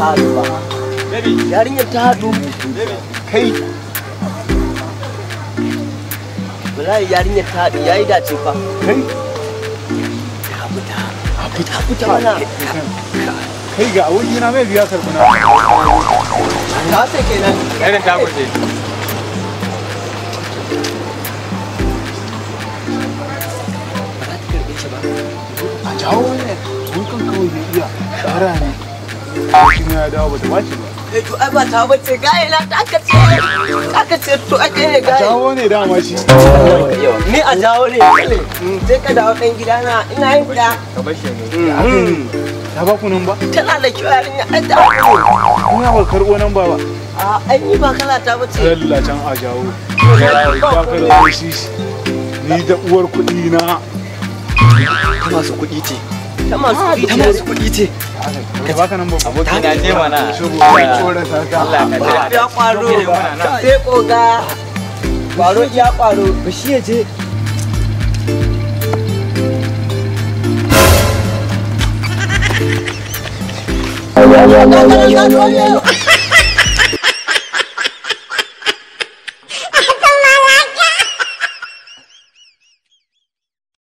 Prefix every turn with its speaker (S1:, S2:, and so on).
S1: Ta haɗu ba. Yarinyar ta haɗu.
S2: Kai.
S1: Wallahi yarinyar ta haɗu yayi dace fa.
S2: Kai.
S1: Ta fita. Ta fita mana.
S2: Kai ga abokina mai biya karɓi na.
S1: Ta ce kenan.
S3: Irin ta guje.
S1: Ba za ta karɓe shi ba.
S2: A jawo ne. Dukan kawai bai iya. Shara ne. Shi ma ya dawo bata bace ba.
S1: Eh to ai ba ta bace gaye na ta aka ce. Aka ce to aka ne
S2: A
S1: gaye.
S2: jawo ne dama shi.
S1: Ni a jawo ne. Sai ka dawo ɗan gidana ina yin da.
S3: Ka bar shi ne.
S2: Ta ba ku nan ba?
S1: Tana da kyau yarinya ai ta haɗu.
S2: Ina ba karɓo nan ba ba.
S1: A ai ni ba kala ta bace.
S2: Lalla can a jawo. Ya karɓo shi. Ni da uwar kuɗi na.
S4: Ta masu kuɗi ce.
S1: Ta masu kuɗi
S4: Ta masu kuɗi ce.
S2: Ka baka nan ba.
S3: Abokina je mana.
S2: Saboda tsorata ka.
S3: Allah ka jira.
S1: Ya kwaro. Sai koga. Kwaro ya kwaro.
S4: Ba shi ya je.